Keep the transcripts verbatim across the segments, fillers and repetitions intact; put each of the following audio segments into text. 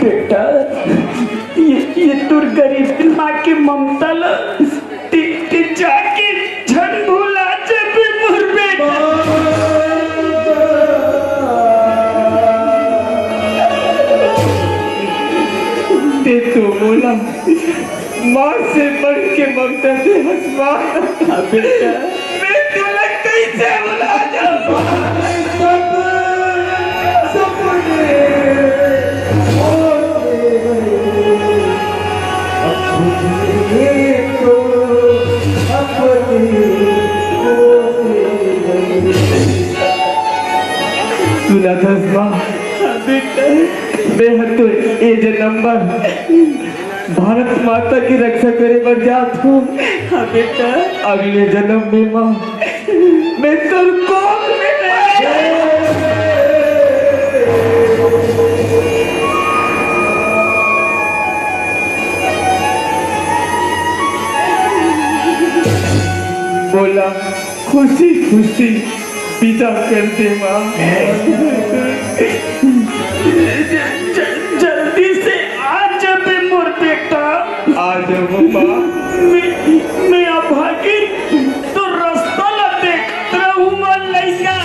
बेटा, ये, ये तोर गरीब माँ के ममता ल ते, ते जाके झन भुला जाबे मोर बेटा। ते तो मोला माँ से बढ़ के ममता दे हस माँ। हाँ बेटा। मैं तोला कैसे भुला जाऊँ? सुना था माँ। हाँ बेटा। मैं हर तो ए जन्म बर भारत माता की रक्षा करे बर जात हूँ। हाँ बेटा। अगले जन्म में माँ, मैं तोर कोख में बोला, खुशी खुशी विदा कर दे माँ। ज-, ज-, जल्दी से आ जाबे मोर बेटा। आ जाबो माँ। मैं, मैं अभागिन तो रस्ता ला देखत रहूँ माँ लइका।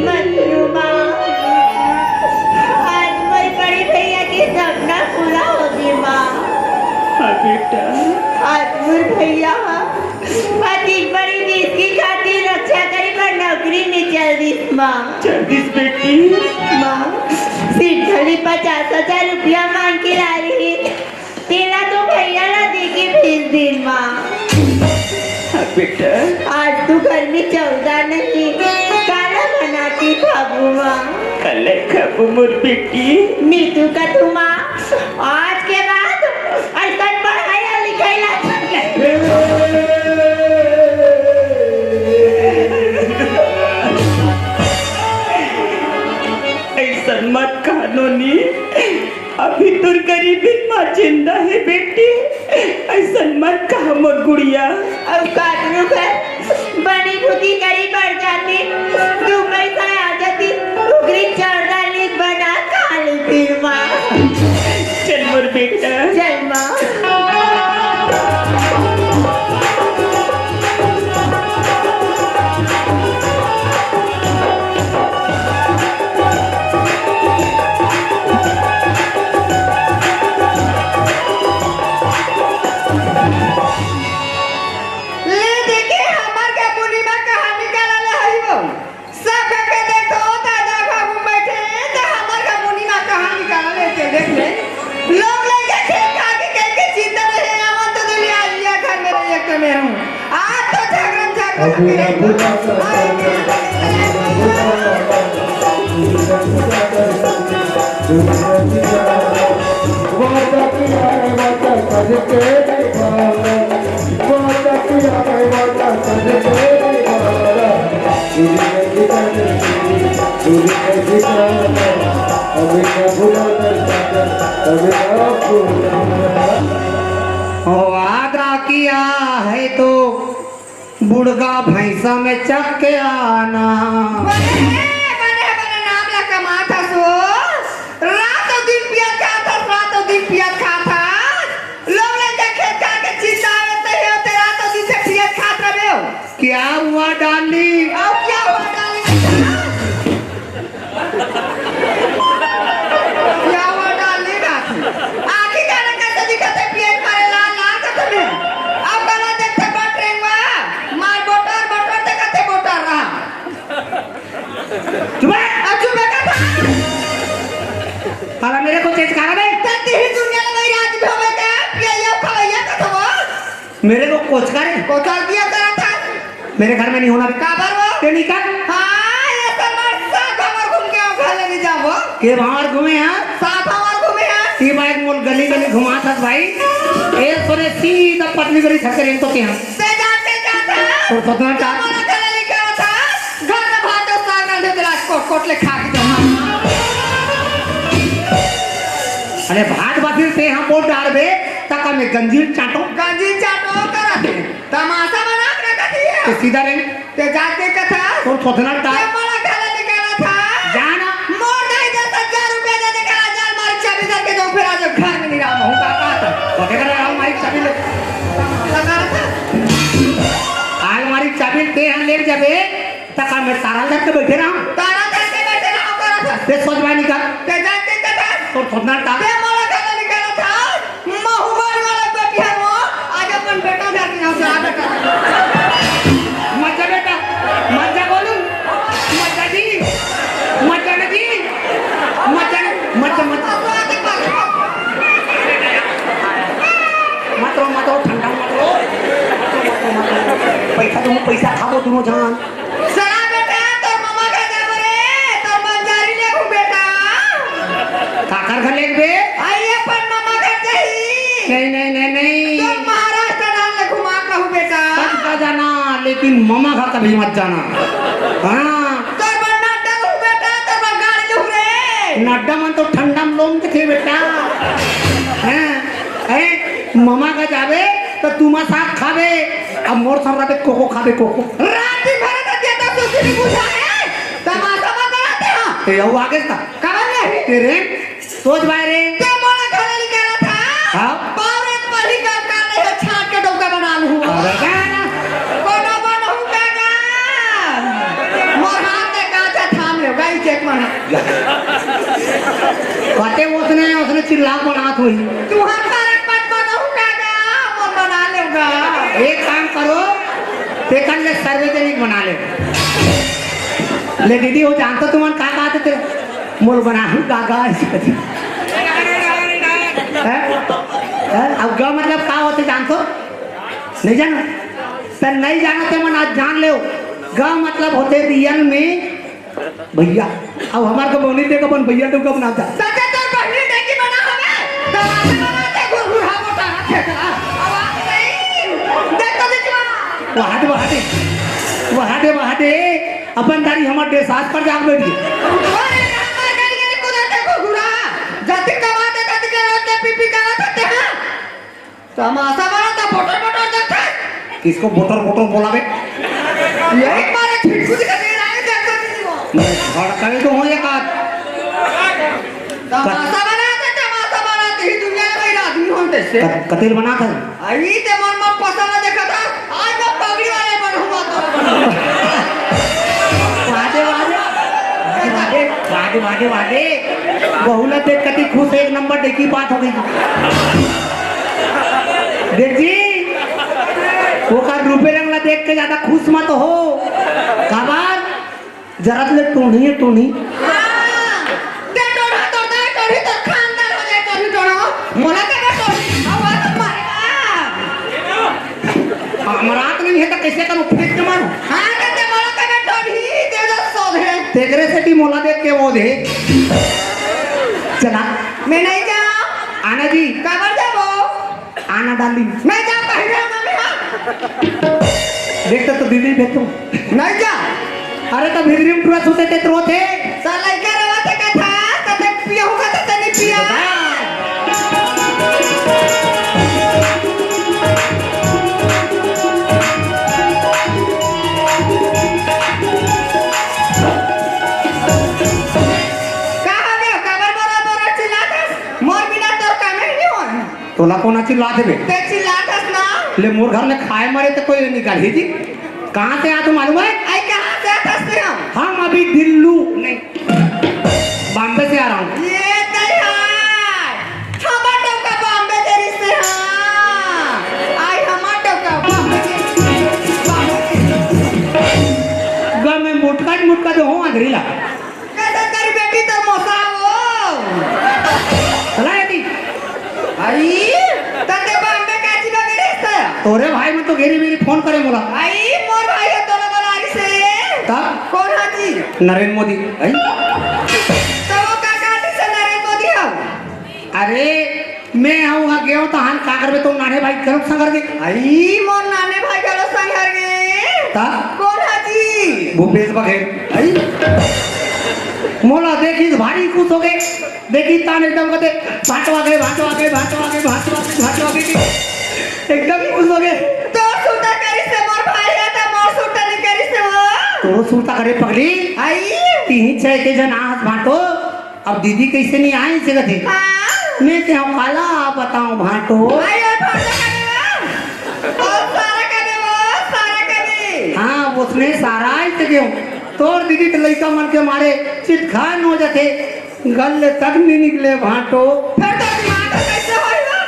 मंजू माँ, आज मोर बड़े भैया के सपना पूरा होगे माँ। हाँ बेटा। आज मोर भैया ह अतिक बड़े देश के खातिर रक्षा करे बर नौकरी में चल दिस माँ। चल दिस बेटी। माँ, सिरधली पचास हजार रुपया मांग के लाए रहिस, तेला तो भैया ला दे के भेज दिन माँ। हाँ बेटा। आज तो घर में चौदह नहीं, काला बना के खाबू माँ। काला खाबू मोर बेटी। नीतू का तू माँ, आज के बाद अइसन पढ़ाई अउ लिखाई ला अइसन मत कहा नोनी, अभी तोर गरीबी माँ जिंदा हे बेटी, अइसन मत कहा मोर गुड़िया। अउ काटरू घर बनी भूती करी पड़ जाती, दू पैसा आ जाती, उगरी चौदह लीज बना खा लेती माँ। चल मोर बेटा। चल माँ। ले देखे हमर का मुनीमा कहानी करा ले हई वो। सब के देखो दादा बाबू बैठे हैं, तो हमर का मुनीमा कहानी करा लेते देख ले। लोग लइका खेल खा के कह के जीते रहे, आवन तो दुनिया लिया घर में रहिए तो मैं हूँ। आज तो झगड़न झगड़न अभी के ना भूला कर आई के वादा किया है तो बुढ़गा भैंसा में चक के आना। बने, बने, बने नाम ला कमात हस वो। रातों दिन पिया जात हस, रातों दिन क्या हुआ डार्लिंग? अब क्या हुआ डार्लिंग? क्या हुआ डार्लिंग? आखिर जाने कैसे दिखत हे, पियई मारे लाल लाल कसम हे। अब गला देखते बट रेंगवा, मार बोटर बोटर देखत हे बोटर रहा। चुप है। अब चुप है का था? साला मेरे को चेचकारा बे। तब ही दुनिया में वही राज भी होवे का, पियई खवैया का था वो। मेरे को कोचका रे। कोचल दिया करा था। मेरे घर में नहीं होना। काबर वो? ते निकल। हाँ, ये सब बार सात बार घूम के आओ, घर ले नहीं जाओ। के बार घूमे यार? सात बार घूमे यार। ये बाइक मोल गली गली घुमा था भाई। ए सोरे सीधा पटनी गली छक्के रेंग तो के यहाँ। ते जाते जाता। और पटना जा- हमारा घर ले क्या था? घर में भात और साग रांधे थे, राजकोट कोट ले खा के जाना। अरे भात बाफिर ते हम बोल डार बे, तका में गंजीर चाटो। गंजीर चाटो करा दे। तमाशा बना के रखत हिया। तो सीधा रहे। ते जाके कथा। तोर थोथना टा। ते मोला घर ले निकाला था। जाना। मोर दाई दस हजार रुपया दे दे करा जाल मार चाबी दे के दो फिर आज घर में नहीं रहा हूँ का कहा था। बटे कर रहा हूँ मारी चाबी ले। लगा था। अलमारी चाबी ते हम ले जाबे। तका में तारा धर के बैठे रहा। तारा धर के बैठे रहा करा था। ते सोच बाय निकाल। ते जाके कथा। तोर थोथना टा। ते मोला घर ले निकाला था। महुआ वाला बेटी है वो, आज अपन बेटा घर के यहाँ से आ बेटा। मत जा बेटा, मत जा बोलू, मत जा जी, मत जा ना जी, मत जा, मत जा, मत जा। मत रो, मत रो, ठंडा मत रो। पैसा तुम पैसा खाबो दोनों जान। सरा बेटा, तोर ममा घर जाबो रे, तोर मंजारी लेबो बेटा। काकर घर लेबे? आई अपन ममा घर जाही। नहीं, नहीं, नहीं, नहीं। तोर महाराष्ट्र डाल ले घुमा कहू बेटा। सब का जाना, लेकिन ममा घर कभी मत जाना। हाँ। तोर बर नड्डा लू बेटा, तोर बर गाड़ी लू रे। नड्डा मन तो ठंडा में लोम के थे बेटा। हैं? हैं? ममा का जाबे तो तुमा साग खाबे, अब मोर साग रखे कोको खाबे, कोको। रात दिन भर का देता सोची नहीं बुझा है, तमाशा मत बनाते हैं। ए, वो आगे था। कमल नहीं। तेरे सोच बाय रे। ते मोला घर निकाला था। हाँ। बावरे पढ़ी का काले है छाट के डौका बना लूँ। अरे गाना। कोनो बनहू का गा। मोर हाथ में काचा थाम ले, गाई चेक मना। कते उसने, उसने चिल्ला बनात होई। तुहर कारण मत बनाऊ काका, मोर बना लेगा। एक काम करो, तेकर ले सार्वजनिक बना ले। ले दीदी, वो जानता तुमन का बात है तेरे? मोर बनाहू काका, ऐसे करके। हैं? हैं? अब ग मतलब का होथे जानतो? नहीं जानो? त नहीं जानो ते मन आज जान लेव। ग मतलब होथे रियल में भैया, अब हमार तो बहनी देख अपन भैया तो कब ना था। सच्चा तोर बहनी देखी बना हमें, दरवाजा बना दे घुरघुरा मोटा हाथ है तेरा। आवाज नहीं, देख तो दिखवा। वहां दे, वहां दे, वहां दे, वहां दे, अपन दारी हमार देश आज पर जाग बैठ गई। अरे राम, मार गाड़ी गाड़ी कुदाते घुरघुरा, जाति कमाते जाति के रोज के पी पी करा सकते हैं। तमाशा बना था, बोटर बोटर जाता है। किसको बोटर बोटर बोला बे? यही मारे छिटकू दिखा दे रहा है, जब तक नहीं हुआ। मैं भड़काई तो हूँ एक आध। तमाशा बना था, तमाशा बना था, ही दुनिया में कोई आदमी होते से। क-, कतेल बना था? आई ते मन में पसंद देखा था, आज मैं पगड़ी वाले बन हुआ तो। वादे, वादे। वादे, वादे, वादे, वादे। बहू ला देख कति खुश, एक नंबर देखी बात हो गई। देख जी, ओकर रूपे रंग ला देख के ज्यादा खुश मत हो। काबर? जरा ले टोनी है, टोनी। हाँ, ते टोना, टोना, टोनी, तो खानदान हो जाए, टोनी, टोना। मोला का टोनी, आवाज मारेगा। हमरात नहीं है तो कैसे करूँ? फेंक के मारूँ। हाँ, तो ते मोला कबे टोरही, ते तो सोधे। तेकरे से भी मोला देख के वो दे। चला। मैं नहीं जाऊँ। आना जी। काबर जाबो? आना डाली। मैं जा पहले आना में, हाँ। देख तो दीदी देख तू। नहीं जा। अरे तो भितरी में टूरा सुते ते रोते। साला लइका रोवत हे कथा, कथे पियहू कथा तनी पिया। का हो गया? काबर बोरा बोरा चिल्लात हस? मोर बिना तोर कामे नहीं होय। तोला कोन चिल्लात हे बे? ते चिल्लात हस ना। ले मोर घर में खाए मरे ते कोई निकालही जी। कहाँ से आ तू मालूम है? आई कहाँ से आथस ते हम? हम अभी दिल्लू नहीं, बॉम्बे से आ रहा हूँ। ये तैयार। हमर डौका बॉम्बे के रिश्ते हाँ। आई हमर डौका बॉम्बे के, बॉम्बे के। ग में मुटका मुटका जो हो अंधरी ला। कैसे करी बेटी तो मोसा हो। चला ये दी। आई, तते बॉम्बे का जीवा के रिश्ता? तोरे भाई में तो घेरी मेरी फोन करे मोला। आई, मोर भाई है तोला बला रही से। तब? कौन हा जी? नरेंद्र मोदी। आई? तो वो का काटी से नरेंद्र मोदी हो? अरे, मैं हूँ हा गेव तहान का करबे तो नाने भाई करो संगर के। आई, मोर नाने भाई करो संगर के। ता? कौन हा जी? भूपेश बघेल। आई? मोला देखी तो भारी खुश हो गए। देखी तान एकदम कते भाटो आ गए, भाटो आ गए, भाटो आ गए, भाटो आ गए, भाटो आ गए। एकदम ही खुश हो गए। तोर सुरता करी से मोर भाई है, त मोर सुरता नहीं करी से वो। तोर सुरता करे पगली। आई? तीन छह के जन आज भाटो। अब दीदी कैसे नहीं आई से कथे? हाँ। मैं ते हूँ काला बताऊँ भाटो। आई और भाटो का देवा। और सारा का देवा, सारा का दे। हाँ, उसने सारा आई से क्यों? तोर दीदी तो लइका मन के मारे चितखान हो जाते। गल ले तक नहीं निकले भाटो। फिर तो दिमाग कैसे होई बा?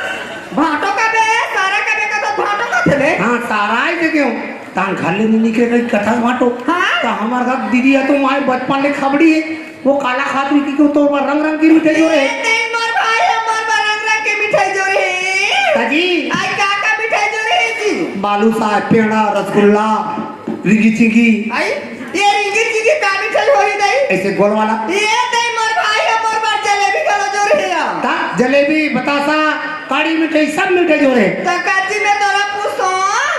भाटो का बे, सारा का बे का तो भाटो का थे बे। हाँ, सारा आई थे क्यों? तान घर ले नहीं निकले कहीं कथा भाटो। हाँ? तो हमार घर दीदी है तो माए बचपन ले खबड़ी है। वो काला खात रही कि क्यों तोर बर रंग रंग की मिठाई जो रहे। ए, नहीं मोर भाई, हमार बर रंग रंग के मिठाई जो रहे। हाँ जी। आई का का मिठाई जो रहे जी? बालूशाह, पेड़ा, रसगुल्ला, रिंगी चिंगी। आई? ये रिंगी चिंगी का मिठाई होई दाई? ऐसे गोल वाला। ये दाई मोर भाई है, मोर बर जलेबी घलो जो रहे या। ता जलेबी, बतासा, काड़ी मिठाई, सब मिठाई जो रहे। त काजी मैं तोला पूछो,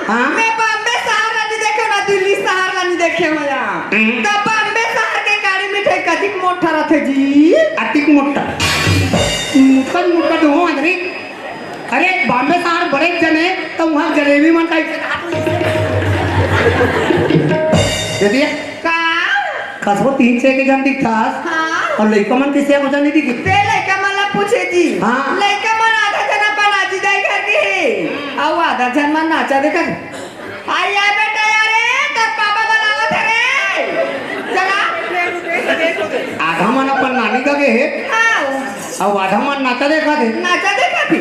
हाँ? मैं बॉम्बे शहर ला नहीं देखे, ना दिल्ली शहर ला नहीं देखे मैं यहाँ। हम्म। त बॉम्बे शहर के काड़ी मिठाई कतिक मोटा रथे जी? अतिक मोटा। मुखन मुखन हो आदमी। अरे, बॉम्बे शहर बड़े जने, त उहाँ जलेबी मन का इसे दे दिया। का? कसो तीन छह के जन दिखथस। हाँ। और लइका मन किसे को जन नहीं दिखी? ते लइका मन ला पूछे जी। हाँ। लइका मन आधा जन अपन आजी दाई घर के हे। अउ आधा जन मन नाचा देखत। आई आ बेटा, अरे, तोर पापा बुलावत हे रे। चला। आधा मन अपन नानी का गे हे। हाँ। अउ आधा मन नाचा देखत हे। नाचा देखत हे।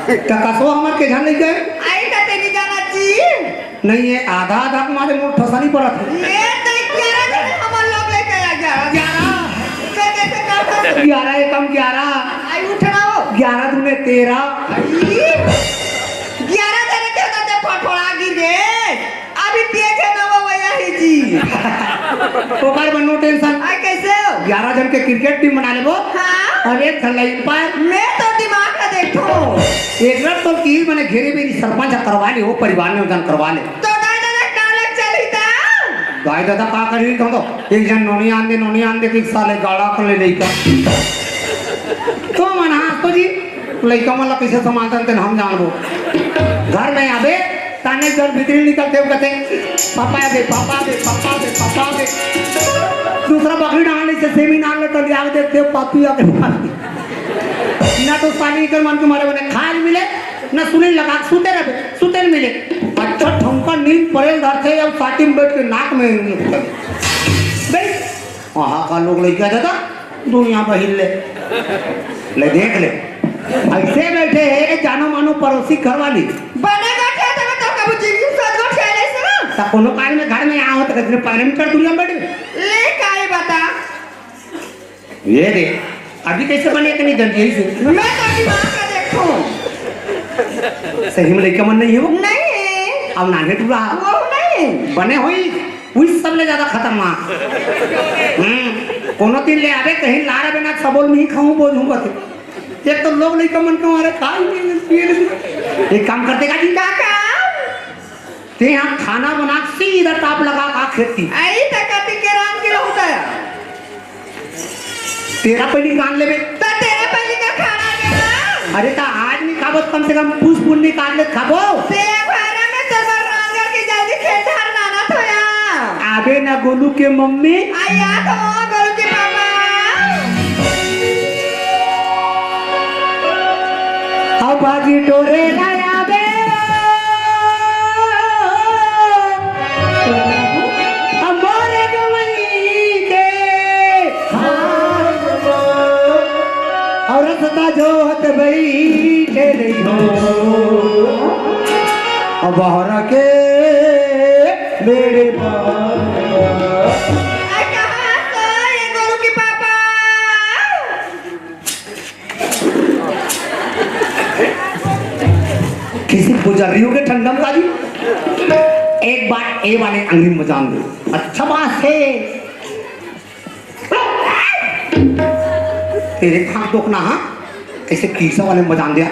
त कसो हमर के झन लइका हे? आई त तेरी जाना जी। नहीं, ये आधा आधा के मारे मोर ठसनी पड़त हे। ये तो ग्यारह जने हमर लोग लेके आ, ग्यारह। ग्यारह। तो कैसे कर सकते? ग्यारह एकम ग्यारह। आई उठना हो। ग्यारह दूने तेरह। आई। ग्यारह जने के होता ते फटफड़ा गिर गए। अभी तेज है ना वो वही जी। ओकर में no tension। आई कैसे हो? ग्यारह जन के क्रिकेट टीम बना लेबो। हाँ। और एक ठन लाइन पर। मैं तो दिमाग का देखो। एक रन तो तीन मने घेरे मेरी सरपंच करवा ले, वो परिवार में उदन करवा ले। तो दाई दादा का लग चली था? दाई दादा का करी तो, तो एक जन नोनी आन दे, नोनी आन दे कि साले गाड़ा कर ले लइका। तो मन हाँ तो जी, लइका मन ला कैसे समाधान तेन हम जानबो। घर में आबे, ताने जब भीतरी निकलते हो कहते, "पापा आ गए, पापा आ गए, पापा आ गए, पापा आ गए।" दूसरा बकरी डाल ले, से सेमी डाल ले, तो लिया के देखते हो, पापी आ गए, पापी। ना तो साली कर मन के मारे बने खाए मिले, ना सुने लगा, सुते रहे, सुते नहीं मिले। अच्छा ठुमका नींद पड़ेल धरते, अब साटी में बैठ के नाक में बे, वहाँ का लोग लइका दादा, दुनिया बहिल ले। ले देख ले। ऐसे बैठे हे, जानो मानो पड़ोसी घर वाली। बने बैठे हे, तब तो कबू जिंदगी साथ गोठ खेले से ना। त कोनो काल में घर में आओ, त कितने पाँच मीटर दूरिया में बैठे। ले काई बता। ये दे, अभी कैसे बने इतनी जल्दी ऐसे? मैं तो दिमाग का देखूं। सही में लइका मन नहीं हो? नहीं। अब नान्हे टूरा। वो नहीं। बने होई। उही सबले ज्यादा खतरनाक। हम्म, कोनो दिन ले आबे, कहीं लार आबे ना, सबोल में ही खाऊं, बोझ हूं बते। एक तो लोग लइका मन के मारे खाई नहीं, पिए नहीं। एक काम करते का जी? का काम? ते यहाँ खाना बना, सीधा ताप लगा का खेती। आई त कति के राम के होता है। तेरा पहली कान लेबे। त तेरा पहली का खाना लेना। अरे त आज नहीं खाबो त कम से कम पूस पुन निकाल ले खाबो। ते घर में तो बल रांगर के जल्दी खेत हर लाना थोया। आबे ना गोलू के मम्मी। आया तो गोलू के पापा। अब बाजी टोरे लाया बे। रसता जोहत बइठे रहिहूँ, अब बहरा के मेरे पास। आ, कहाँ से ये गोरू के पापा? किसी गुजर रही होगी ठंडम का जी। एक बार ए वाले अंगरी में जान दो। अच्छा बात है। तेरे खान टोकना, हाँ? ऐसे तीसरा वाले में जान दिया।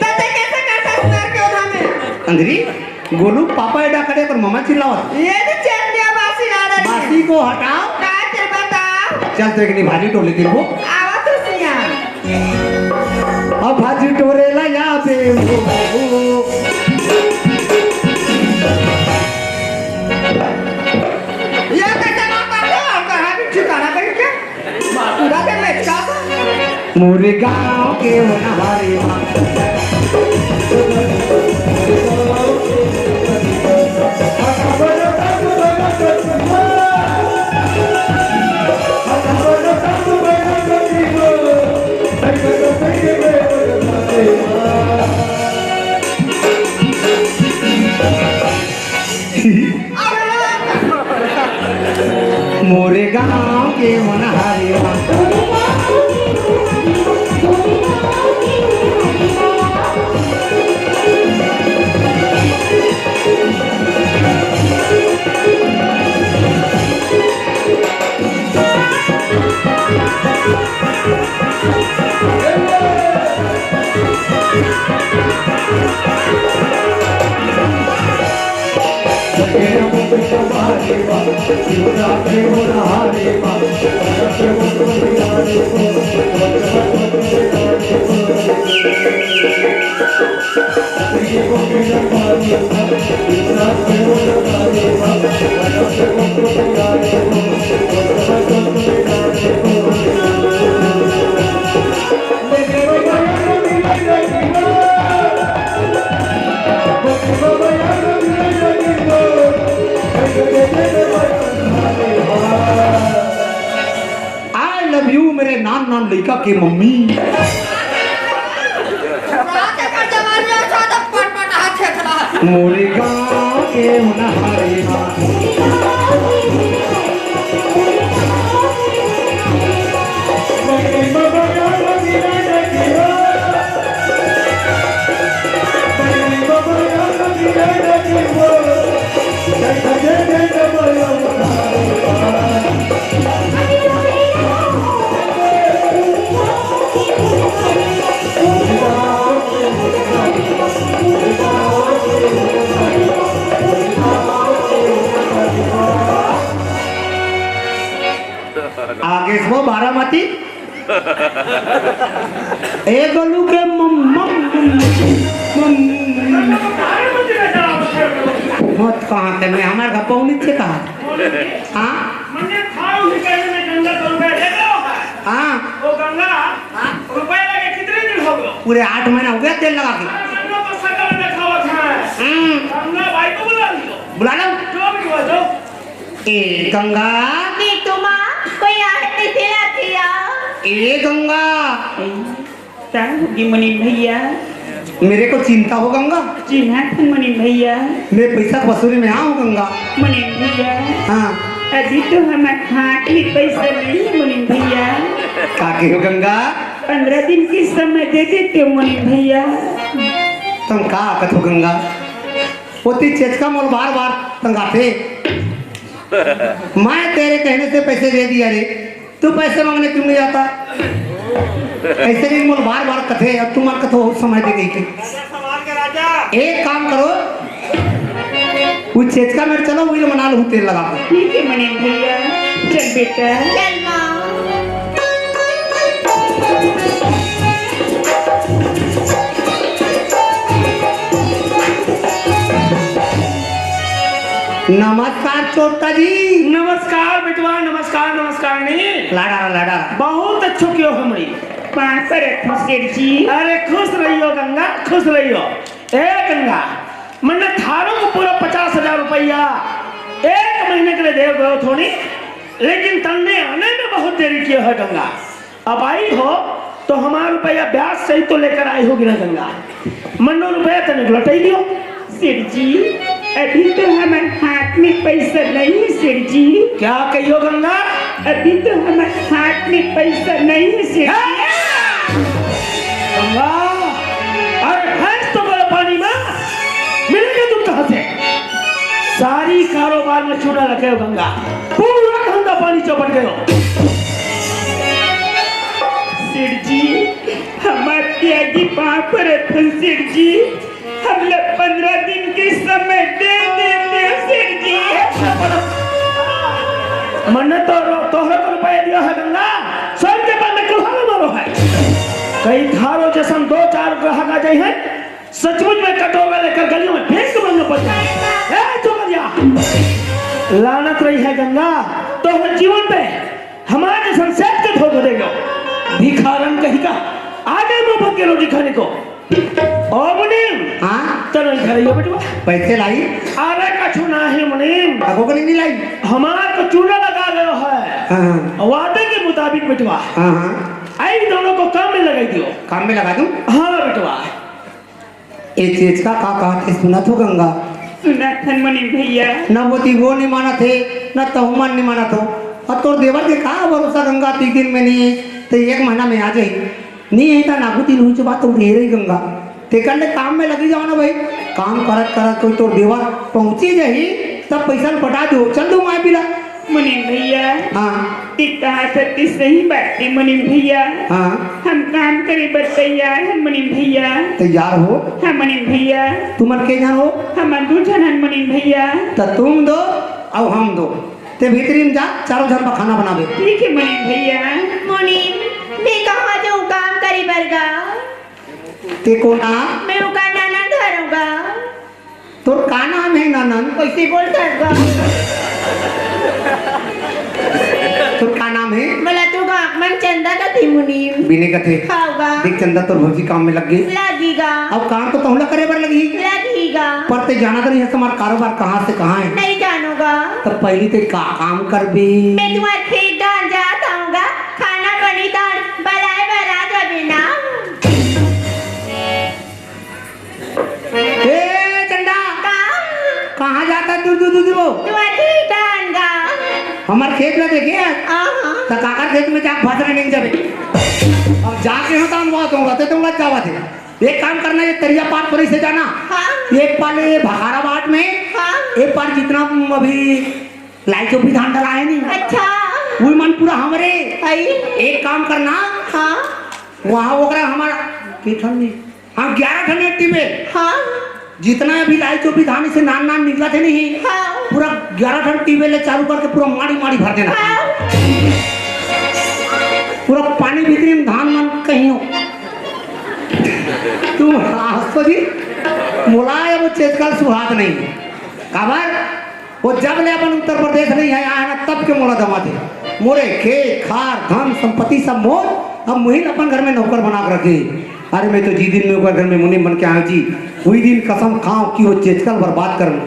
तते कैसे करता सुनार के ओधा में? अंगरी, गोलू पापा एडा करे पर ममा चिल्लावत। ये तो चल दिया बासी लाड़ा ने। बासी को हटाओ। का ते बताओ? चल तेरे के लिए भाजी टोले तेरे को। आवा तो सिया। अब भाजी टोरे ला या बे। ये कैसे ना कर दो? और कहाँ भी ठिकाना कहीं के? पूरा दिन में क्या? मोरे गाँव के होनहारी माँ। मोरे गाँव के होनहारी माँ। I love you मेरे नान नान लइका के मम्मी। बात एकर जवानी अच्छा तो पटपट हाथ खेत रहा। मोरे गाँव के होनहारी माँ। आगे से वो बारामती। ए गोलू के मम्मा, मम्मा। मत कहाँ के मैं हमारे घर पहुँच से कहा। हाँ? हाँ। वो गंगा, हाँ? रुपया लगे कितने दिन हो गए? पूरे आठ महीना हो गया तेल लगा के। अरे, गंगा तो सकल में खावत है। हम्म। गंगा भाई को बुला लियो। बुला लो। जो भी हुआ, जो। ए गंगा। मीतू माँ, कोई आहे तो इसे ला दिया। ए गंगा। ए, का होगी मुनीम भैया? मेरे को चिंता हो गंगा। चिन्हा थन मुनीम भैया। मैं पैसा वसूली में आऊँ गंगा। मुनीम भैया। हाँ। अभी तो हमारे हाथ में पैसा नहीं है मुनीम भैया। का के हो गंगा? पंद्रह दिन की समय दे देते हो मुनीम भैया। तुम का कथो गंगा? ओती चेचका मोल बार बार तंगाथे। मैं तेरे कहने से पैसे दे दिया रे, तू पैसे मांगने क्यों नहीं आता? ऐसे नहीं मोल बार बार कथे, अब तुम कथो समय दे गई के। राजा, समाज के राजा। एक काम करो, वो चेचका मेरे चलो, वही मना लो तेल लगा के। ठीक है मनीम भैया, चल बेटा। चल माँ। नमस्कार चोटा जी। नमस्कार बेटवा, नमस्कार, नमस्कार नहीं। लाडा, लाडा। बहुत अच्छो कियो हमरी। पाँच सौ रखो सेठ जी। अरे खुश रहियो गंगा, खुश रहियो। ए गंगा, मन्ने थारो को पूरा पचास हजार रुपया एक महीने के लिए दे गयो थोड़ी। लेकिन तन्ने आने में बहुत देरी किया है गंगा। अब आई हो तो हमारा रुपया ब्याज सहित तो लेकर आई होगी ना गंगा। मन्नो रुपया तने लौटाई दियो। सेठ जी, अभी तो हमारे हाथ में पैसा नहीं है सेठ जी। क्या कहियो गंगा? अभी तो हमारे हाथ में पैसा नहीं है सेठ जी। गंगा, अरे भैंस तो गयो पानी में, मिलेगा दूध कहाँ से? सारी कारोबार में चूना लगे हो गंगा, पूरा धंधा पानी चौपट गयो। सेठ जी, हम आपके आगे पाँव पड़त हन सेठ जी, हमला पंद्रह दिन के समय दे देते सेठ जी। मन्ने तो रो-, तोहरे को रुपया दिया है गंगा, सोन के पान में कुल्हाड़ा मारो है। कहीं थारो जैसन दो चार ग्राहक आ जाए हैं, सचमुच में कटोरा लेकर गलियों में फेंक मारना पड़ जाए। ए चोरिया, लानत रही है गंगा, तोहरे जीवन पे हमारे जैसन सेठ के धोखा देगा। भिखारन कहीं का, आ गए मोहब्बत के रोटी खाने को। ओ मुनीम, हाँ? चलो इधर आइए बेटवा। पैसे लाई? अरे कछु ना है मुनीम। अगो को नहीं लाई? हमार को चूना लगा गयो है। हाँ, हाँ। वादे के मुताबिक बेटवा। हाँ, हाँ। आई दोनों को काम में लगाई दियो। काम में लगा दूं? हाँ बेटवा। ए चेचका का कहत हे सुनत हो गंगा? सुनत हन मुनीम भैया। न वो ती वो नहीं मानत हे, न तहुमन नहीं मानत हो। अब तोर देवर के का भरोसा गंगा, तीन दिन में नहीं है, तो एक महीना में आ जाही। नहीं है, तो नागू तीन हुई बात तो ढेर ही गंगा। ते कर ले काम में लगी जाओ ना भाई, काम करत करत कोई तोर देवर पहुंची जाही, तब पैसा पटा दो, चल दो माय पिला। मुनीम भैया। हाँ। ते कहा सत्य सही बात है मुनीम भैया। हाँ। हम काम करे बर तैयार हन मुनीम भैया। तैयार हो? हाँ मुनीम भैया। तुमन के झन हो? हमन दू झन हन मुनीम भैया। त तुम दो अउ हम दो। ते भीतरी में जा, चारों झन बर खाना बनाबे। ठीक है मुनीम भैया। मुनीम, मैं कहाँ जाऊँ काम करे बर गा? ते कोन आ? मैं ओकर ननद हरँव गा। तोर का नाम हे ननद? कइसे बोलथस गा? तोर का नाम हे? मोला तो गाँव मन चंदा कथे मुनीम। बिने कथे। हव गा। देख चंदा, तोर भौजी काम में लग गे। लगी गा। अब काम तो तहुला करे बर लगही। लगही गा। पर ते जानत नइ हस हमार कारोबार कहाँ से कहाँ हे। नइ जानों गा। त पहिली ते का काम करबे? मैं तुम्हार खेत डाहर जात हँव गा। खाना बनी डाहर बलाए बर आ जाबे ना। ए चंदा, का? कहाँ जात हस दूर दूर दूर वो? तुम्हार खेत डाहर गा। हमर खेत ला देखे हस? हाँ, हाँ। त काकर खेत में जाके फंस रहे नहीं जाबे। अब जाके हो तो हम बात होगा, ते तुम मत जावा थे। एक काम करना, ये तरिया पार पर से जाना। हाँ। एक पाले ये भखारा बाट में, हाँ। एक पार जितना अभी लाई चोपी धान डला है नहीं, अच्छा। वो मन पूरा हमरे। आई। एक काम करना, हाँ। वहाँ ओकरा हमारा के ठन नहीं, हाँ, ग्यारह ठन टिबे। हाँ। जितना अभी लाई चोपी धान से नान नान निकला थे नहीं, हाँ। पूरा ग्यारह ठन टिबे ले चालू करके पूरा माड़ी माड़ी भर देना। हाँ। पूरा पानी भीतरी में धान मन कहीं हो। तुम हंसो जी, मोला ये वो चेचका ल सुहात नहीं। काबर? वो जब ले अपन उत्तर प्रदेश नहीं आया है ना, तब के मोला दमाथे। मोरे खेत, खार, धन, संपत्ति सब मोर, अब मुहिन अपन घर में नौकर बना के रखे। अरे मैं तो जी दिन में ओकर घर में मुनीम बन के आयो जी, वही दिन कसम खाओ कि वो चेचका ल बर्बाद करूँ।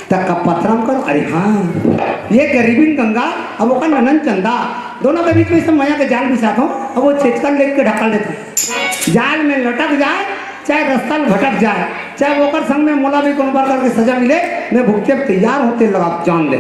तक का पथरम करो, अरे हाँ, ये गरीबिन गंगा, अब ओकर ननन चंदा, दोनों के बीच में सब मया के जाल बिछात हो, अब वो चेचका ल लेके ढकल देत हो। जाल में लटक जाए, चाहे रस्ता ल भटक जाए, चाहे ओकर संग में मोला भी कोनो प्रकार के सजा मिले, मैं भुगते बर तैयार हों, ते लगा जान ले।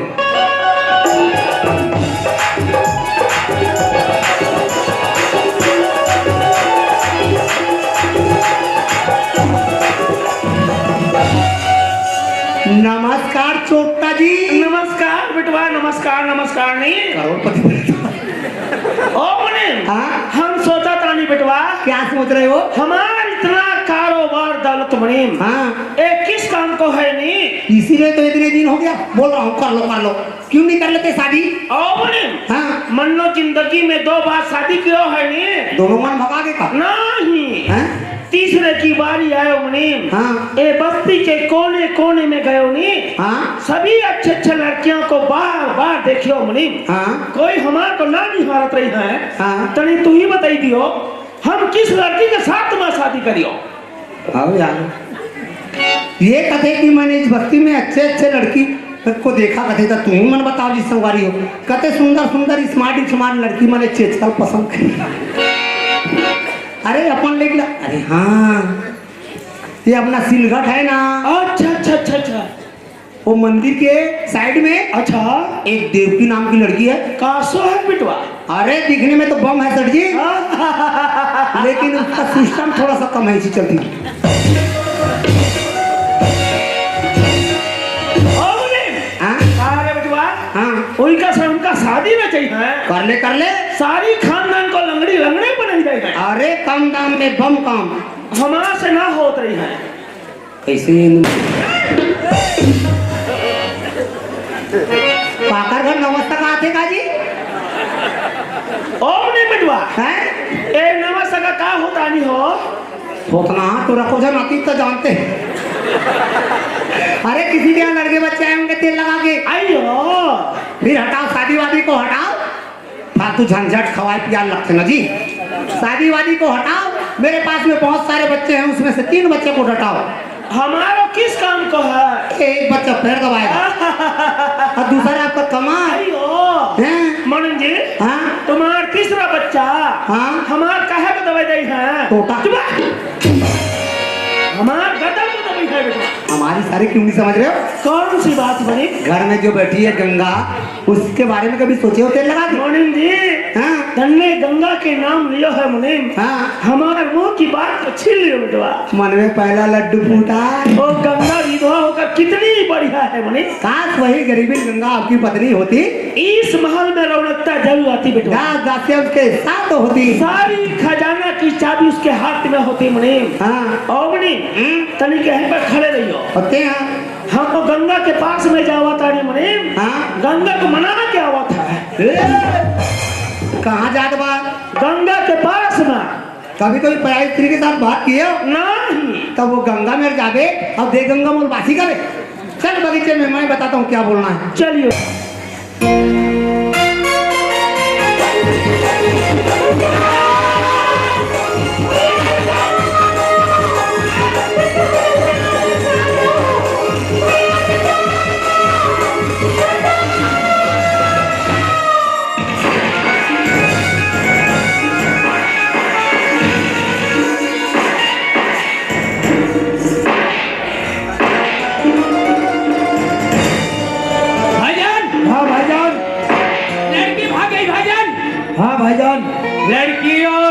नमस्कार चोट्टा जी। नमस्कार बेटवा, नमस्कार, नमस्कार नहीं। करोड़पति बने तो। ओ मुनीम, हाँ? हम सोचा तानी बेटवा। क्या सोच रहे हो? हमार इतना कारोबार दौलत मुनीम। हाँ। ए किस काम को है नहीं? इसीलिए तो इतने दिन हो गया, बोल रहा हूँ, कर लो, कर लो। क्यों नहीं कर लेते शादी? ओ मुनीम, हाँ। मन्नो जिंदगी में दो बार शादी कियो है नहीं? दोनों मन भगा के का? नहीं। हैं? तीसरे की बारी आयो मुनीम। हाँ। ए बस्ती के कोने कोने में गयो नहीं? हाँ। सभी अच्छे अच्छे लड़कियों को बार बार देखियो मुनीम। हाँ। कोई हमार को ना निहारत रही है। हाँ। तनी तू ही बताई दियो, हम किस लड़की के साथ में शादी करियो? आओ यार, ये कथे कि मैंने इस बस्ती में अच्छे अच्छे लड़की को देखा कथे, त तुम मन बताओ जी संगवारी हो। कते सुंदर सुंदर स्मार्ट स्मार्ट लड़की मने चेचकल पसंद करे। अरे अपन लेके ला, अरे हाँ, ये अपना सिलघट है ना, अच्छा अच्छा अच्छा अच्छा। वो मंदिर के साइड में अच्छा। एक देवकी नाम की लड़की है। कासो है बिटवा? अरे दिखने में तो बम है सर जी, लेकिन उसका सिस्टम थोड़ा सा कम है इसी चलती। हाँ? अरे बिटवा, हाँ। उनका सर उनका शादी में चाहिए। कर ले कर ले। सारी खानदान को लंगड़ी लंगड़े पर नहीं जाएगा। अरे कम दाम में बम काम। हमारा से ना होत रही है। कैसे? पाकर घर नमस्ता का आते का जी? ओम नहीं बिटवा। हैं? ए नमस्ता का का होता नहीं हो? होतना तो रखो जन अतीत तो जानते हैं। अरे किसी के यहाँ लड़के बच्चे आए होंगे तेल लगा के। आई हो। फिर हटाओ शादी वादी को हटाओ। फालतू झंझट खवाए पियाल लगते ना जी। शादी वादी को हटाओ, मेरे पास में बहुत सारे बच्चे हैं, उसमें से तीन बच्चे को डटाओ। हमारा किस काम को है? एक बच्चा पैर दबाएगा और दूसरा आपका कमाल। अरे ओ, हैं? मोहन जी, हाँ? तुम्हारा तीसरा बच्चा हाँ? हमार काहे को दवाई दे है? टोटा। चुप। हमार गदन को दवाई है बेटा। हमारी सारी क्यों नहीं समझ रहे हो? कौन सी बात बनी? घर में जो बैठी है गंगा, उसके बारे में कभी सोचे हो तेल लगा के? मुनीम जी, हाँ। तन्ने गंगा के नाम लियो है मुनीम। हाँ। हमारे मुंह की बात तो छीन लियो बेटवा। मन में पहला लड्डू फूटा। वो गंगा विधवा होकर कितनी बढ़िया है मुनीम। काश वही गरीबी गंगा आपकी पत्नी होती। इस महल में रौनकता जरूर आती बेटवा। दास दासियां उसके साथ होती। सारी खजाना की चाबी उसके हाथ में होती मुनीम। हाँ। और मुनीम, हम्म। तनी कहीं पर खड़े रहियो। होते हैं। हम तो गंगा के पास में जावा तानी मुनीम। हाँ। गंगा को मना के आवा था। ए, कहाँ जात बा? गंगा के पास में। कभी कभी पराई स्त्री के साथ बात किए हो? नहीं। तब वो गंगा में जाबे, अब दे गंगा मोल बासी करे। चल बगीचे में, मैं बताता हूँ क्या बोलना है। चलिए। भाईजान, हाँ भाईजान। लड़की भाग गई भाईजान। हाँ भाईजान। लड़कियों,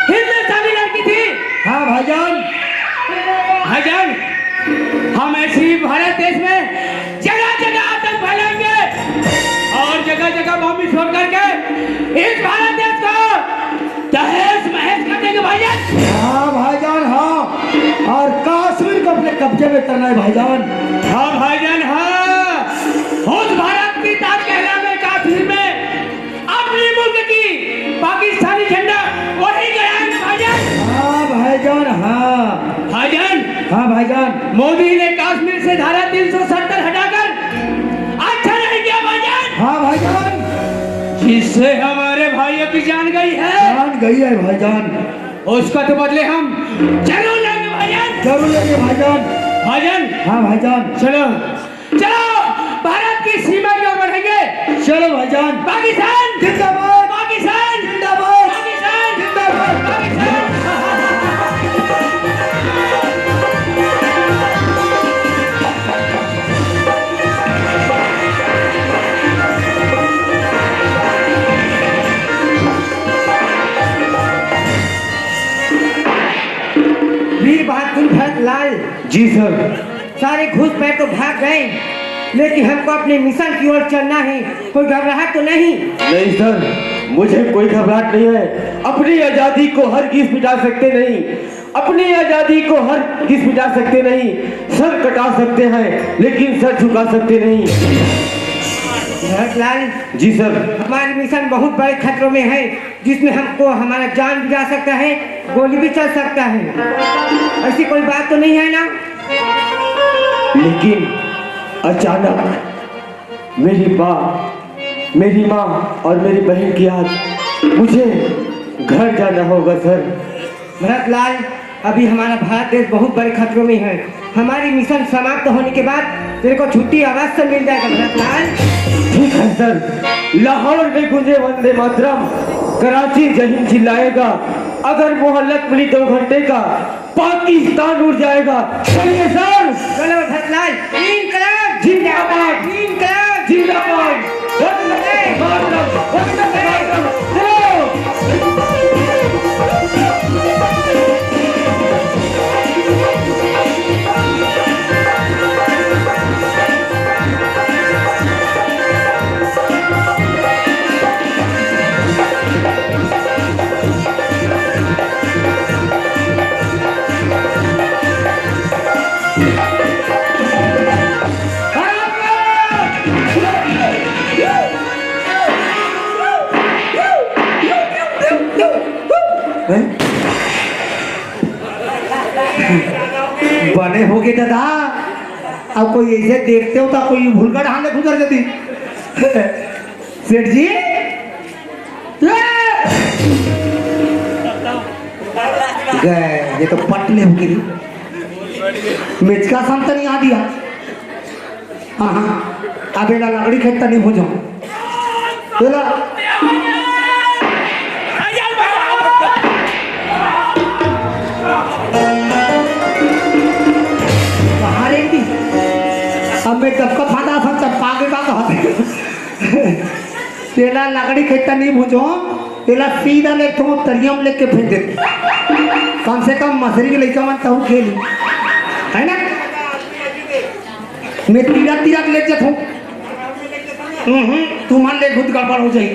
हिंदुस्तानी लड़की थी। हाँ भाईजान। भाईजान, हम ऐसी भारत देश में जगह जगह आतंक फैलाएंगे और जगह जगह बम विस्फोट करके इस भारत देश को तहस महस कर देंगे भाईजान। हाँ भाईजान, हाँ। और कश्मीर को अपने कब्जे में करना है भाईजान। हाँ भाईजान, हाँ। उस भारत की ताज कहलाने कश्मीर में अपने मुल्क की पाकिस्तानी झंडा वही गड़ाएंगे भाईजान। हाँ भाईजान, हाँ। भाईजान। हाँ भाईजान। मोदी ने कश्मीर से धारा तीन सौ सत्तर हटाकर अच्छा नहीं किया भाईजान। हाँ भाईजान। जिससे हमारे भाइयों की जान गई है। जान गई है भाईजान। उसका तो बदले हम जरूर लेंगे भाईजान। जरूर लेंगे भाईजान। भाईजान। हाँ भाईजान। चलो, चलो, भारत की सीमा की ओर बढ़ेंगे। चलो भाईजान। पाकिस्तान जिंदाबाद। पाकिस्तान जिंदाबाद। पाकिस्तान जिंदाबाद। पाकिस्तान। वीर बहादुर भरत लाल। जी सर। सारे घुसपैठ तो भाग गए, लेकिन हमको अपने मिशन की ओर चलना है। कोई घबराहट तो नहीं? नहीं सर, मुझे कोई घबराहट नहीं है। अपनी आजादी को हरगिज मिटा सकते नहीं, अपनी आजादी को हरगिज मिटा सकते नहीं। सर कटा सकते हैं, लेकिन सर झुका सकते नहीं। भरत लाल, जी सर। हमारी मिशन बहुत बड़े खतरों में है, जिसमें हमको हमारा जान भी जा सकता है, गोली भी चल सकता है। ऐसी कोई बात तो नहीं है ना? लेकिन अचानक मेरी माँ, मेरी माँ और मेरी बहन की याद, मुझे घर जाना होगा सर। भरत लाल, अभी हमारा भारत देश बहुत बड़े खतरों में है। हमारी मिशन समाप्त होने के बाद तेरे को छुट्टी अवश्य मिल जाएगा भरतलाल। ठीक है सर। लाहौर में गूंजे वंदे मातरम, कराची जय हिंद चिल्लाएगा। अगर मोहलत मिली दो घंटे का, पाकिस्तान उड़ जाएगा। चलिए सर। चलो भरतलाल, इनकलाब जिंदाबाद। इनकलाब जिंदाबाद। वंदे मातरम, वंदे मातरम। चलो। हैं? बने होगे दादा। अब कोई ऐसे देखते हो तो कोई भूलकर हाल गुजर जाती। सेठ जी, ले! गए, ये तो पट ले होगी रे। मेचका संतरी आ दिया। हाँ, हाँ। अब एला लकड़ी खेत तनी भूजो। एला। कहाँ रे दी? अब मैं डबका फांदा सन चपका के का कहत हे? तेला लकड़ी खेत तनी भूजो, तेला सीधा ले तो तरियम लेके फेंक दे। कम से कम मसरी के लइका मन तहु खेली, है ना? मैं तीरा तीरा के ले जथूं। हम्म, तुमन ले खुद गड़बड़ हो जाई।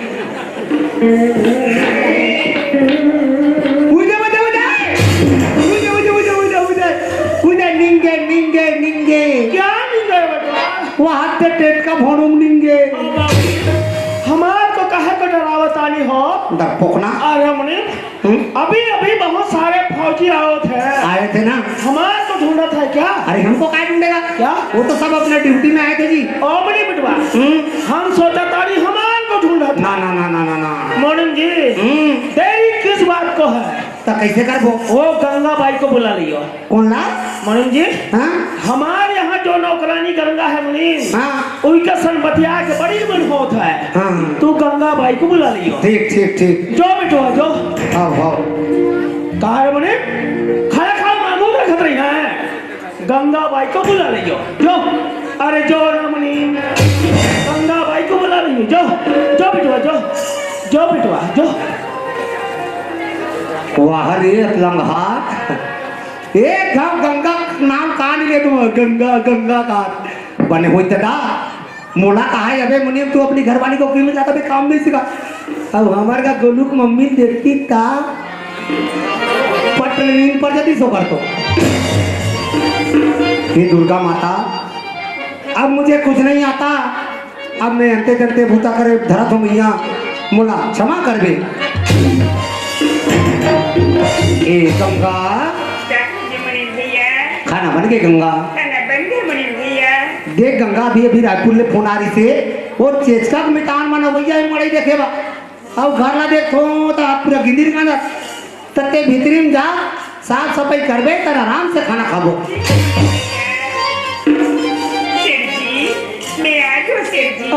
उदे, उदे, उदे। उदे, उदे, उदे, उदे, उदे। उदे, निंगे, निंगे, निंगे। क्या निंगे बेटा? वो हाथ से टेट का भोंडूम निंगे। हमार को कहे को डरावत आनी हो? डरपोकना। अरे मुनीम, हम्म? अभी, अभी बहुत सारे फौजी आवत हे। आए थे ना? हमार को ढूंढत हे क्या? अरे, हमको काय ढूंढेगा? क्या? वो तो सब अपने ड्यूटी में आए थे जी। ओ मुनीम बिटवा, हम्म? हम सोचा तानी हमार को ढूंढत हे। ना, ना, ना, ना, ना, ना। मुनीम जी, हम्म। देरी किस बात को हे? तो कैसे करबो? वो गंगा बाई को बुला लियो। कौन ला? मुनीम जी, हाँ? हमार यहाँ जो नौकरानी गंगा हे मुनीम, हाँ। उनका संपतिया के बड़ी मन होत हे। हाँ। तू गंगा बाई को बुला लियो। ठीक, ठीक, ठीक। जो बेटवा, जो। आओ, आओ। कहा रे मुनीम? खड़ा खड़ा मामूद रखत रही हे। गंगा बाई को बुला लियो। जो। अरे जो ना मुनीम। गंगा बाई को बुला लियो। जो। जो बेटवा, जो। जो बेटवा, जो। वाह रे अतलंगहा। एक घाव गंगा नाम कान ले दूं, गंगा, गंगा का। बने होई त का? मोला कहा है, "अबे मुनीम, तू अपनी घरवाली को क्यों मिला, कभी काम नहीं सीखा?" अब हमार का गोलू की मम्मी देखती ता पट ले नींद पड़ जाती सो कर तो। हे दुर्गा माता, अब मुझे कुछ नहीं आता, अब मैं अंते तंते बूता करे धरत हूँ मैया, मोला क्षमा करबे। ए गंगा, क्या जी मुनीम भैया? खाना बन गए गंगा? खाना बन गए मुनीम भैया। देख गंगा, अभी, अभी रायपुर ले फोन आ रही से, वो चेचका के मितान मन भैया ही मड़ई देखे बा। अब घर ला देखो तो आप पूरा गिंदिर कांदा। तत्ते भीतरी में जा, साफ सफाई करबे, त आराम से खाना खाबो। सेठ जी, मैं आ गई हूँ, सेठ जी।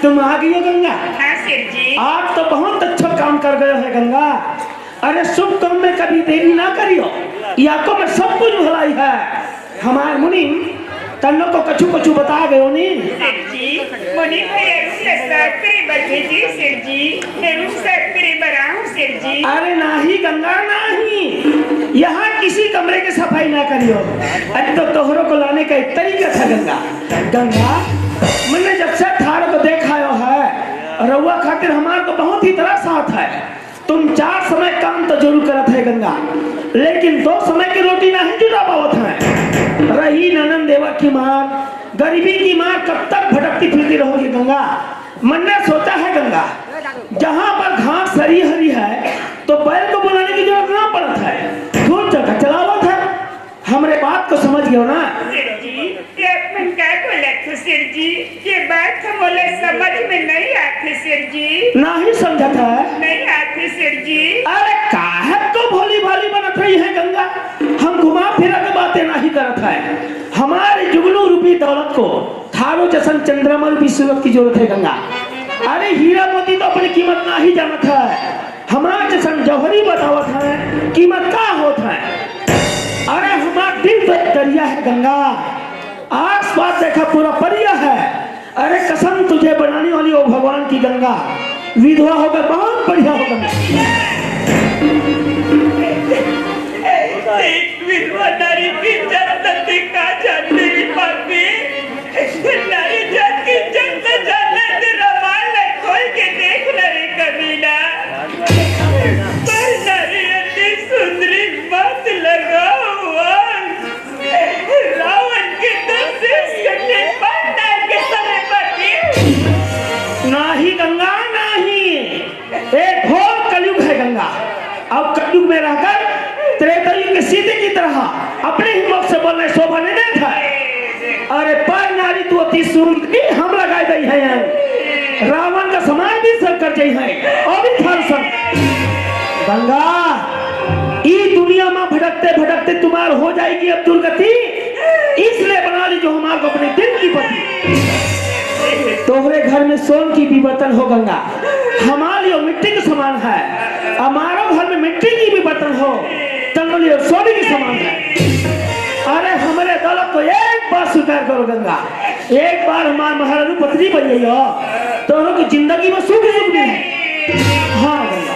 तुम आ गई हो, गंगा? हाँ, सेठ जी। आज तो बहुत अच्छा काम कर गए हो, गंगा। अरे, शुभ काम में कभी देरी ना करियो, या तो मैं सब कुछ भलाई है। हमार मुनीम, तन्नो को कछु कछु बता गयो नी? सेठ जी, मुनीम के रूम ले साफ करे बर भेजी, सेठ जी। ए रूम साफ करे बर आहूं, सेठ जी। अरे नाही गंगा, नाही। यहाँ किसी कमरे की सफाई ना करियो। अब तो तोहरो को लाने का एक तरीका था गंगा। गंगा, मैंने जब से थारो को देखायो है, रउआ खातिर हमार तो बहुत ही तरस आवत है। तुम चार समय काम तो जरूर करत है गंगा, लेकिन दो समय की रोटी नहीं जुटा पावत है। रही ननन देवर की मार, गरीबी की मार, कब तक भटकती फिरती रहोगी गंगा? मन ने सोचा है गंगा, जहाँ पर घास हरी हरी है तो बैल को बुलाने की जरूरत ना पड़त है, खुद चरखा चलावत है। हमरे बात को समझ गयो ना? सेठ जी, ये आप मन का बोलत हो सेठ जी? ये बात तो मोला समझ में नहीं आत हे सेठ जी। नहीं समझत है? नहीं आत हे सेठ जी। अरे काहे तो भोली भाली बनत रही है गंगा, हम घुमा फिरा के बातें नहीं करत है। को थारो जसन चंद्रमा रूपी सूरत के जरूरत हे गंगा। अरे हीरा मोती तो अपने कीमत नाही जानत हे, हमार जसन जौहरी बतावत हे कीमत का होत हे। अरे हमार दिल तो एक दरिया हे गंगा, आस पास देखा पूरा परिया हे। अरे कसम तुझे बनाने वाली ओ भगवान की गंगा, विधवा होकर बहुत बढ़िया हो गंगा। विधवा नारी की इज्जत नती का जानते रे पापी। नारी जात की इज्जत न जानना ते रमाल न खोल के देख न रे कमीना। पर नारी अति सुंदरी मत लगाओ आग। रावण के दस से कटे पर नार के सरे पापी। नाही गंगा नाही। एक घोर कलयुग हे गंगा। अब कलयुग में रहकर त्रेता युग के सीते की तरह अपने ही मुख से बोलना शोभा नहीं देता हे। अरे पर नारी तू अति सुंदरी हम लगाए दई हे। रावण का समान भी सर कर जाई हे। अभी फल सर गंगा, ई दुनिया में भटकते भटकते तुम्हार हो जाएगी अब दुर्गति। इसलिए बना ली जो हमार को अपने दिल की पति। तोहरे घर में सोन की भी बर्तन हो गंगा, हमार लिए मिट्टी के समान हे। हमारो घर में मिट्टी की भी बर्तन हो, तंगली और सोने के समान हे। अरे हमरे दौलत को एक बार स्वीकार करो गंगा, एक बार हमार महारानी पत्नी बन जाइयो, तोहरो की जिंदगी में सुख ही सुख मिले। हाँ गंगा।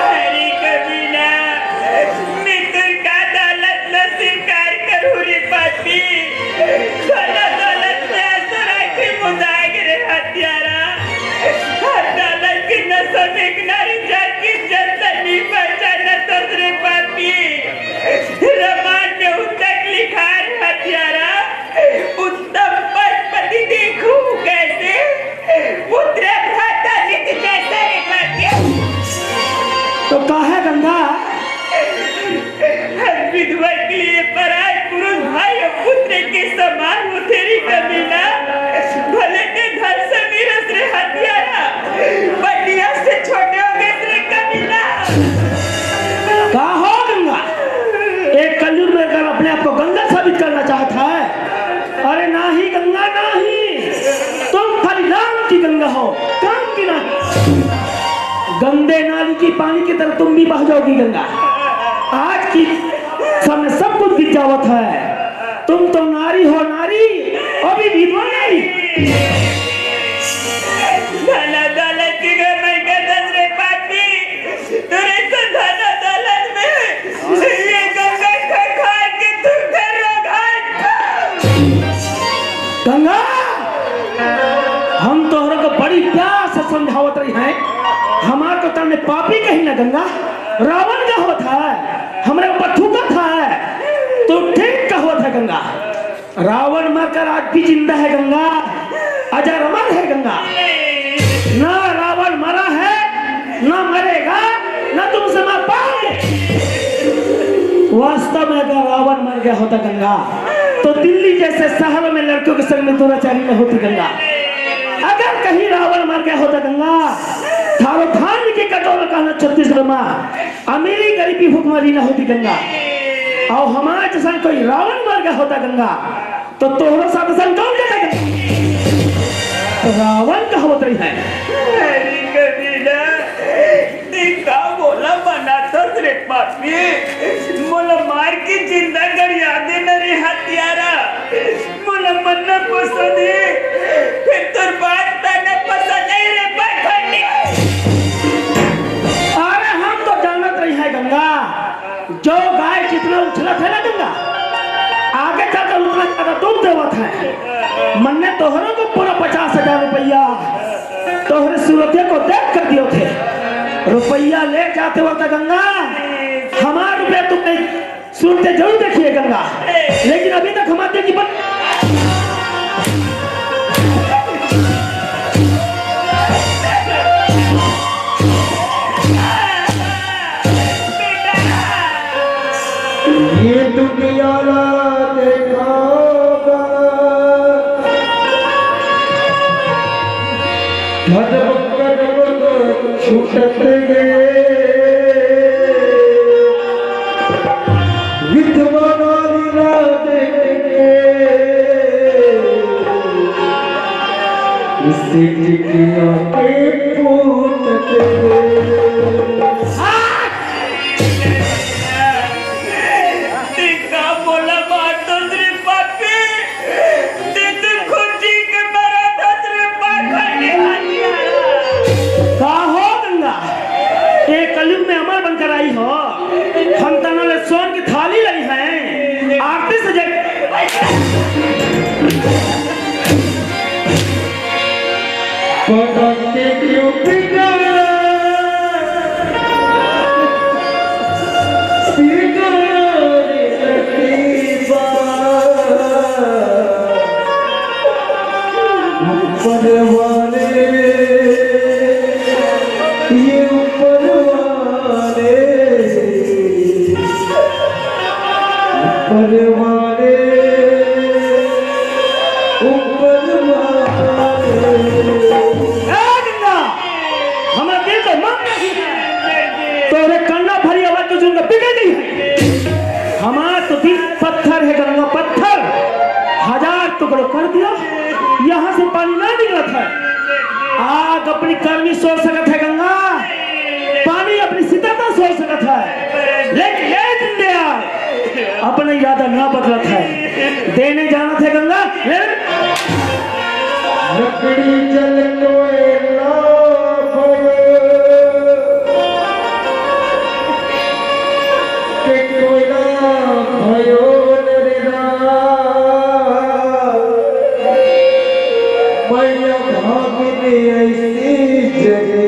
अरे कमीना, मैं तोर का दौलत ला स्वीकार करूँ रे पापी। धन दौलत में असुर आँखी मुंदागे रे हत्यारा। हर दौलत के नशा में एक नारी जात की इज्जत नहीं पहचानत हस रे पापी। रामायण में उतक लिखा रे हत्यारा, उत्तम पद पति देखूं कैसे, पुत्र भ्राता नित जैसा रे पापी। तो काहे गंगा? हर विधवा के लिए पराय पुरुष भाई और पुत्र के समान होथे रे कमीना। भले ते धन समीर हस रे हत्यारा, बनिया से छोटे होगे रे कमीना। का हो गंगा? एक कलयुग में अगर अपने आप को गंगा साबित करना चाहता है, अरे नाही गंगा नाही, तुम खाली नाम की गंगा हो, काम की नहीं। गंदे नाली की पानी की तरह तुम भी बह जाओगी गंगा। आज की समय सब कुछ गिर जावत है, तुम तो नारी हो नारी, अभी विधवा नारी। धन दौलत की गमई कर दस रे पापी, तोरे से धन दौलत में ये गंगा खा खा के तू कर रो घाट। गंगा, हम तोहरा को बड़ी प्यार से समझावत रही हैं, हमार को तने पापी कही ना गंगा, रावण का होता है, हमरे ऊपर थूकत है, तो ठीक का होता है गंगा। रावण मरकर आज भी जिंदा है गंगा, अजर अमर है गंगा। ना रावण मरा है, ना मरेगा, ना तुमसे मर पाओगे। वास्तव में अगर रावण मर गया होता गंगा, तो दिल्ली जैसे शहरों में लड़कियों के संग में दुराचारी न होती गंगा। अगर कहीं रावण मर गया होता गंगा, थारो धान के कटोरा कहना छत्तीसगढ़ में अमीरी गरीबी भुखमरी न होती गंगा। और हमारे जैसा कोई रावण मर गया होता गंगा, तो तोहरो साथ संग कौन करेगा? रावण का होत रही है। अरे कमीना, ते का मोला मनाथस रे पापी? मोला मार के जिंदा गरिया दे न रे हत्यारा। मोला मन न पसंद हे, फिर तोर बात त न पसंद हे रे पाखंडी। अरे हम तो जानत रही है गंगा, जो गाय जितना उछलत है ना गंगा, आगे चलकर उतना ज्यादा दूध देवत है। मन ने तोहरों को पूरा पचास हजार रुपया तोहरे सूरतिया को देख कर दियो थे। रुपया ले जाते वक्त गंगा, हमार रुपया तुमने सूरतिया जरूर देखी है गंगा, लेकिन अभी तक हमारे दिल की बन- ये दुनिया ला देखा, धड़क धड़क छूटत गए, विधवा नारी ला देख के। पूत के। तें का मोला मार दस रे पापी? तें तो खुद जी के मरा दस रे पाखंडी आदमी। का हो गंगा, ये कलयुग में अमर बनकर आई हो? हम तनों ले सोन की थाली लाई है, आरती सजे। पटक के क्यों पिघल, पिघल रखी बात। ऊपर वाले, ये ऊपर वाले, ऊपर वाले, ऊपर वाले। ए गंगा, हमारा दिल तो मन नहीं है। तोरे कान भरी आवाज तो सुनकर बिगड़ गई है। हमारा तो दिल पत्थर है गंगा, पत्थर। हजार टुकड़ों कर दिया, यहाँ से पानी ना निकलत है। आग अपनी गर्मी सोच सकत है गंगा, पानी अपनी शीतलता सोच सकत है, लेकिन ये दीनदयाल अपना इरादा ना बदलत है। देने जाना था गंगा, ले। लकड़ी जल कोयला भर के कोयला भयो नरेदा। मैया भागिनी ऐसी जगी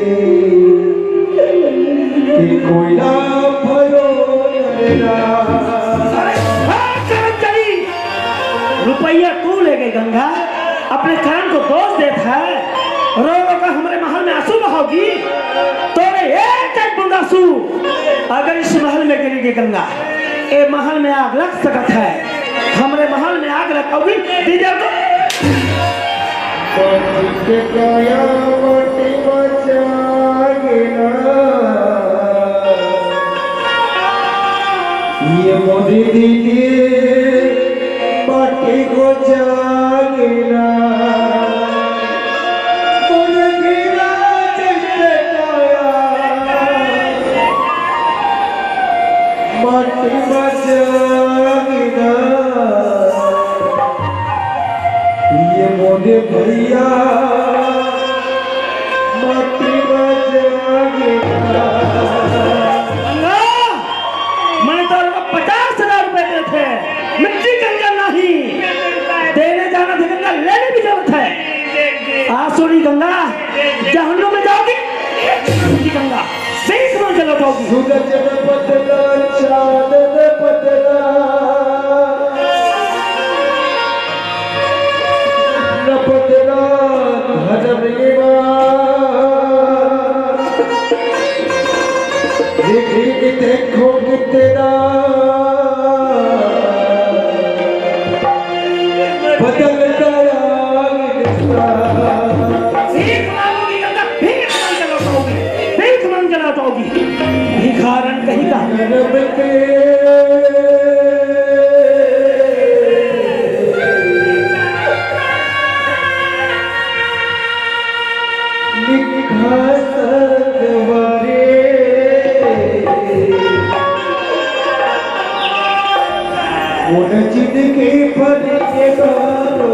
कि कोयला भयो नरेदा। अरे, हाँ, कर्मचारी, रुपया तू ले गए गंगा, अपने कर्म को दोष देता है। रो रो कर हमरे महल में आंसू बहाओगी, तोरे एक एक बूंद आंसू अगर इस महल में गिरेगी गंगा, ए महल में आग लग सकत है। हमरे महल में आग लगाओगी, दीदी तो। बच के काया माटी बचाए ना। ये मोरी दीदी माटी को जागना, मोर गिरा जैसे काया, माटी बचागना। ये मोरे भैया माटी बचागना। गंगा, मैंने तो आपको पचास हजार रुपए दिए थे, मिट्टी कंकन नहीं। देने जाना था गंगा, लेने भी जाना था। आंसू नहीं गंगा, जहन्नुम में जाओगी, गंगा, भीख मांग के लौटाओगी। सूरज न पतला, चांद न पतला, न पतला धर्म निवास। ये भीख देखो कितना बदलता आए रिश्ता। भीख मांगोगी गंगा, भीख मांग के लौटाओगी, भीख मांग के लौटाओगी, भिखारन कहीं का। करम के लिखा सतवारे, मोर जिंदगी भर के बारो।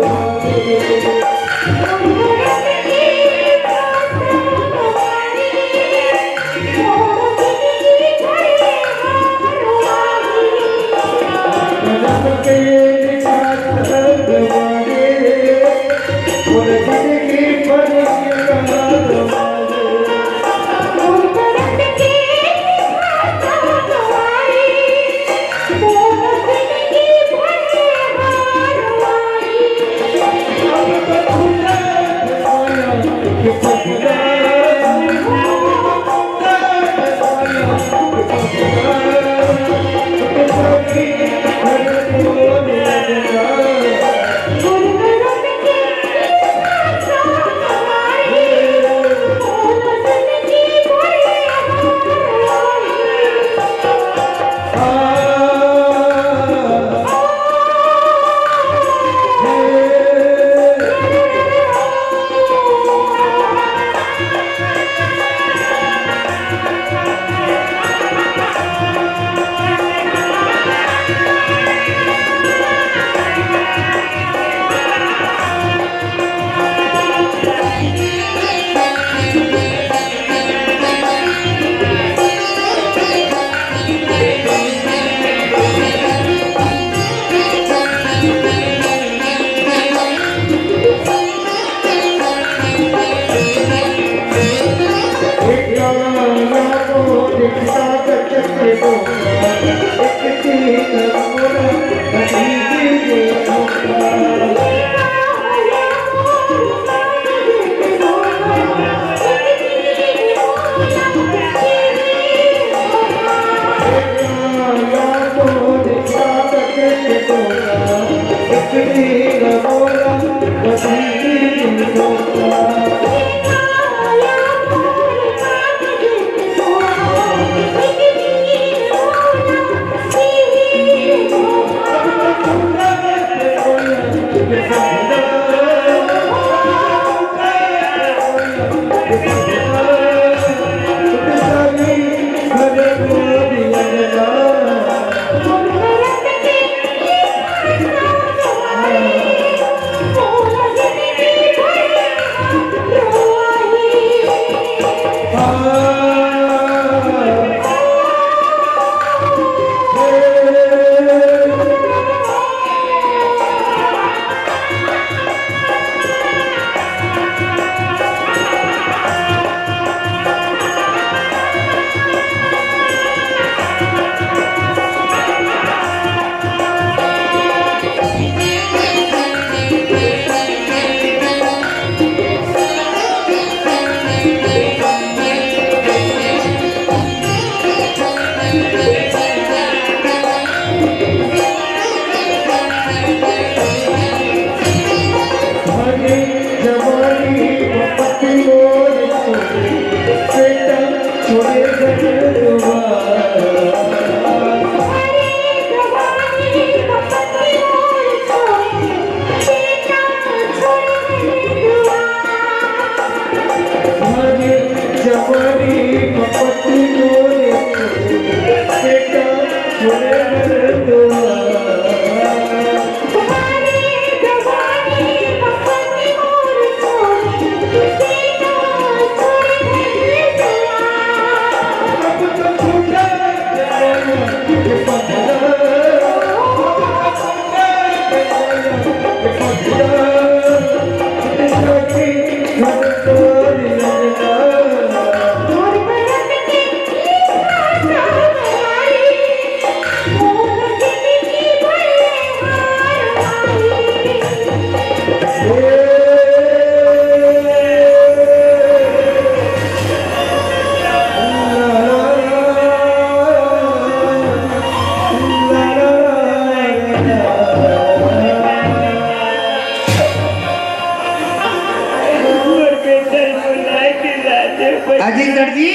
अजी सर जी।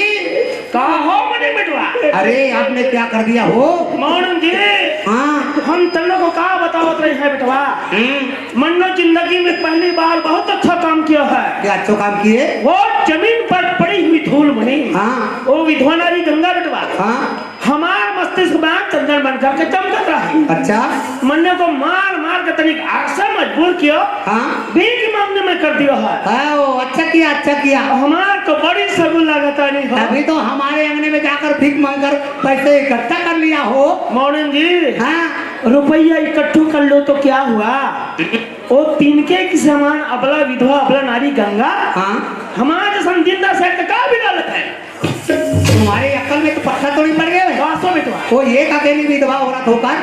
का हो मने बेटवा? अरे, आपने क्या कर दिया हो? मोहन जी, हाँ। हम तन्नो को का बतावत रहे हैं बेटवा? हम्म। मन्नो जिंदगी में पहली बार बहुत अच्छा काम किया है। क्या अच्छा काम किए? वो जमीन पर पड़ी हुई धूल मनी, हाँ। वो विधवा नारी गंगा बेटवा, हाँ। हमार मस्तिष्क में चंदन बन करके चमकत रही। अच्छा। मन्ने को मार मार के तनिक आग से मजबूर कियो। हाँ। भीख मांगने में कर दियो है। हाँ, वो अच्छा किया, अच्छा किया। हमार तो बड़ी शगुन लागत नहीं हो। अभी तो हमारे अंगने में जाकर भीख मांगकर पैसे इकट्ठा कर लिया हो। मोहन जी, हाँ। रुपया इकट्ठू कर लो तो क्या हुआ? वो तिनके की समान अबला विधवा, अबला नारी गंगा। हाँ। हमारे जैसन जिंदा सेठ का बिगाड़त है? तुम्हारी अक्ल में तो पत्थर तो नहीं पड़ गया है? वास्तव में तुम्हारा। वो एक अकेली विधवा औरत होकर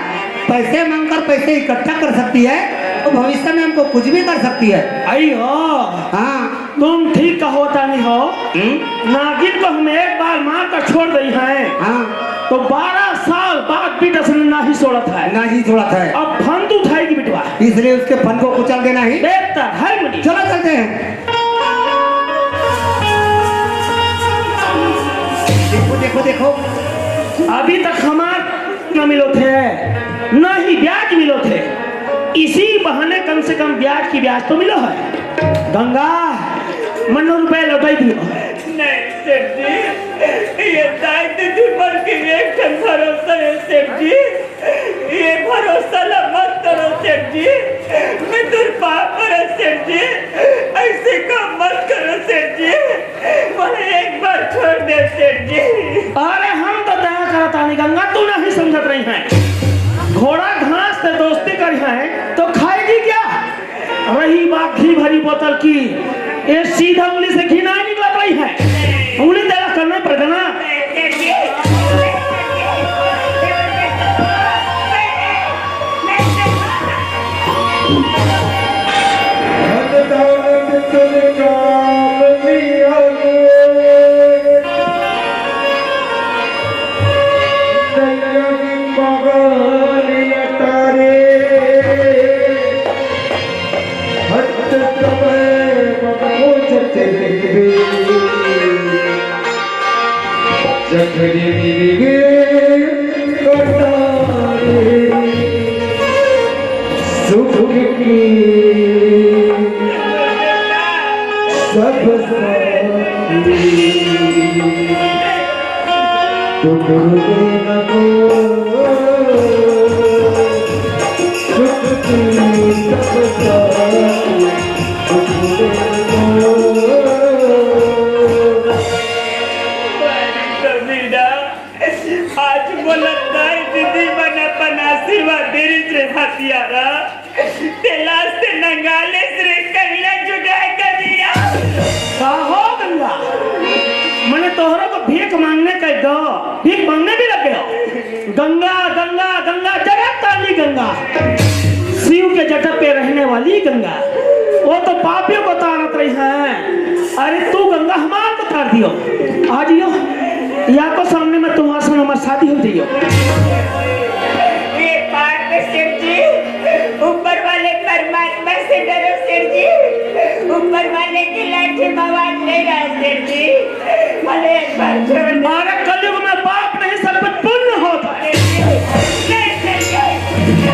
पैसे मांगकर पैसे इकट्ठा कर सकती है, तो भविष्य में हमको कुछ भी कर सकती है। आई हो। हाँ। तुम ठीक कहो तानी हो। हम्म? नागिन को हम एक बार मार कर छोड़ दई हैं, हाँ। तो बारह साल बाद भी डसन नहीं छोड़त है। नहीं छोड़त है। अब फंद उठाएगी बिटवा। इसलिए उसके फन को कुचल देना ही बेहतर है मुनि। चलो चलते हैं। देखो, देखो, देखो। अभी तक हमार न मिलो थे, न ही ब्याज मिलो थे। इसी बहाने कम से कम ब्याज की ब्याज तो मिलो है। गंगा, मन्नो रुपए लौटाई दियो। नहीं सेठ जी, ये दाई दीदी पर के एक ठन भरोसा है सेठ जी। ये भरोसा ला मत करो सेठ जी, मैं तुर पाप पर सेठ जी, ऐसे काम मत करो सेठ जी, मुझे एक बार छोड़ दे सेठ जी। अरे हम तो दया करत आनी गंगा, तू नहीं समझत रही है। घोड़ा घास से दोस्ती करी है तो खाएगी क्या? रही बात घी भरी बोतल की, ये सीधा उंगली से घी नहीं निकलत रही है। उंगली तेरा जखनी मिल गे कटारे सुख की सब साथी, टुकड़े न हो सुख की सब साथी, टुकड़े न हो। कबीरा, आज मोला दाई दीदी मन अपन आशीर्वाद दे रिहिस रे हथियारा। तेला आज ते नंगा लेस रे करिया जुगाड़ करिया। का हो गंगा? मने तोहरा को भीख मांगने कह दो, भीख मांगने भी लग गए हो। गंगा, गंगा, गंगा, जगत तारनी गंगा, शिव के जटा पे रहने वाली गंगा, वो तो पापियों को तारत रही है। अरे तू गंगा हमार को तार दियो, आ जियो, या को सामने में तुम्हारे संग हमार शादी हो जाइयो। हे पाप सेठ जी, ऊपर वाले परमात्मा से डरो सेठ जी, ऊपर वाले की लाठी में आवाज नहीं रहा सेठ जी। भले एक बार छोड़ दे। अरे कलयुग में पाप नहीं, सब कुछ पुण्य होता है। सेठ जी, नहीं सेठ जी।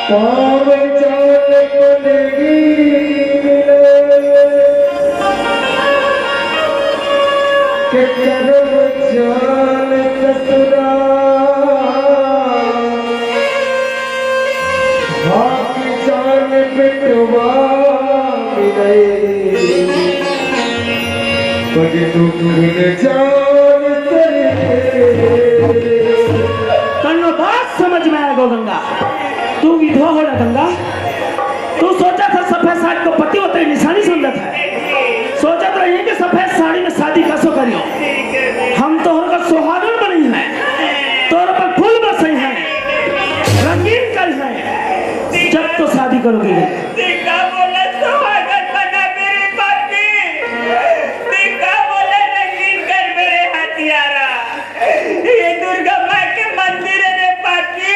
पाँव चाल पलगी मिले, के करम जान ससुरा। भाग जान पिटवा मिले, पग दुख न जान सरे। तन्नो बात समझ में आएगो गंगा। तू विधवा हो ना गंगा, तू सोचा था सफेद साड़ी को पति होते निशानी समझा था, सोचत रही कि सफेद साड़ी में शादी कसो करियो। हम तोहर का सुहागन बनी है, तोहर पर फूल बरसई है, रंगीन करी है, जब तो शादी करोगे। ते का बोला सुहागन बना मेरे पापी, ते का बोला रंगीन कर मेरे हथियारा। ये दुर्गा माँ के मंदिर है रे पापी।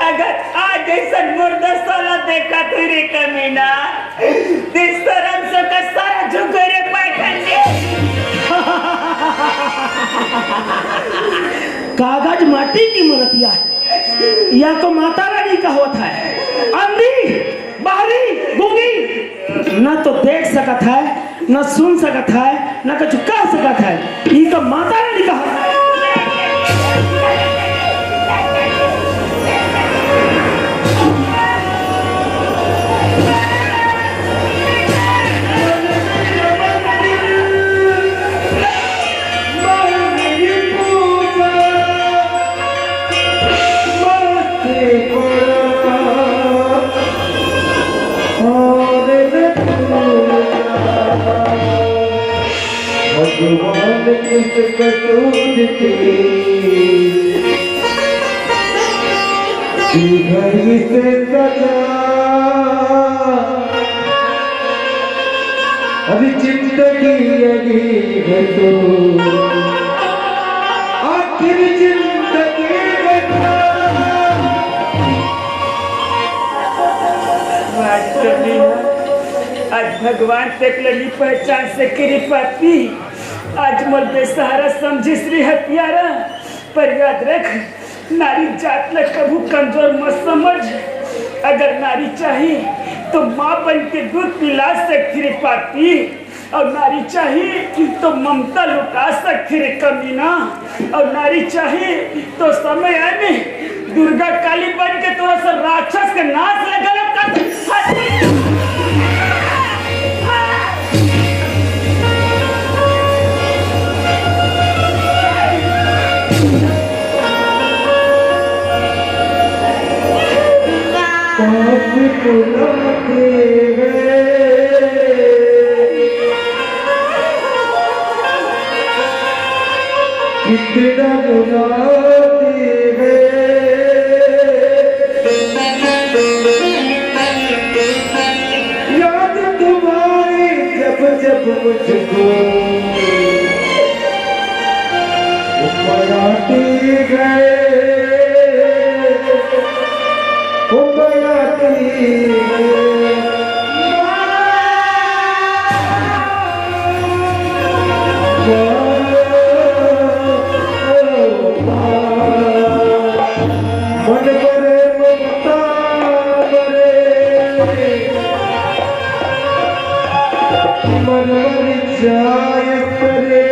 अगर आज ऐसा मुर्दा साला देखा तू रे कमीना, ते शर्म से का सारा झुक रे पाखंडी। कागज माटी की मूर्तियां। या तो माता रानी का होत है, अंधी, बहरी, गूंगी, न तो देख सकत है, न सुन सकत है, न कुछ कह सकत है। ई तो माता रानी का होत है। भगवान किस कसूर की दी घड़ी से सजा। अभी जिंदगी यही है तो आखिर जिंदगी है तो। आज भगवान तक ले नी पहचान सके रे पापी। आज मोर बेसहारा समझिस रे हत्यारा। पर याद रख, नारी जात ल कभू कमजोर मत समझ। अगर नारी चाही, तो माँ बन के दूध पिला सकती रे पापी। अउ नारी चाही, तो ममता लुटा सकती रे कमीना। अउ नारी चाही, तो समय आने दुर्गा काली बन के तोरा सब राक्षस के नाश ल गलत कर दे। पास बुलाते गए, कितना रुलाते गए। याद तुम्हारी जब जब मुझको उपयाती गए, उपयाती मन मरे ममता मरे, मन मर जाय करे,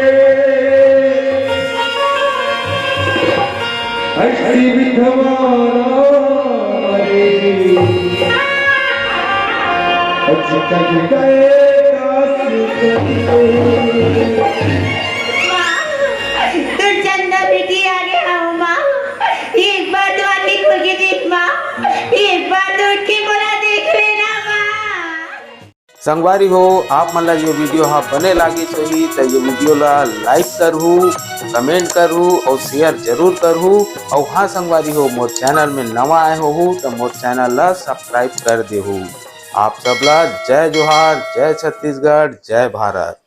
ऐसी विधवा मरे। अचकन गए दास करिए। माँ, तोर चंदा बेटी आ गे हव माँ। एक बार तो आँखी खोल के देख माँ, एक बार तो उठ के मोला देख लेना माँ। संगवारी हो, आप मन ला ये video हा बने लागिस होही त ये video ला like करहू, comment करहू और share जरूर करहू। और हाँ संगवारी हो, मोर channel में नवा आए होहू त मोर channel ला subscribe कर देहू। आप सब ला जय जोहार, जय छत्तीसगढ़, जय भारत।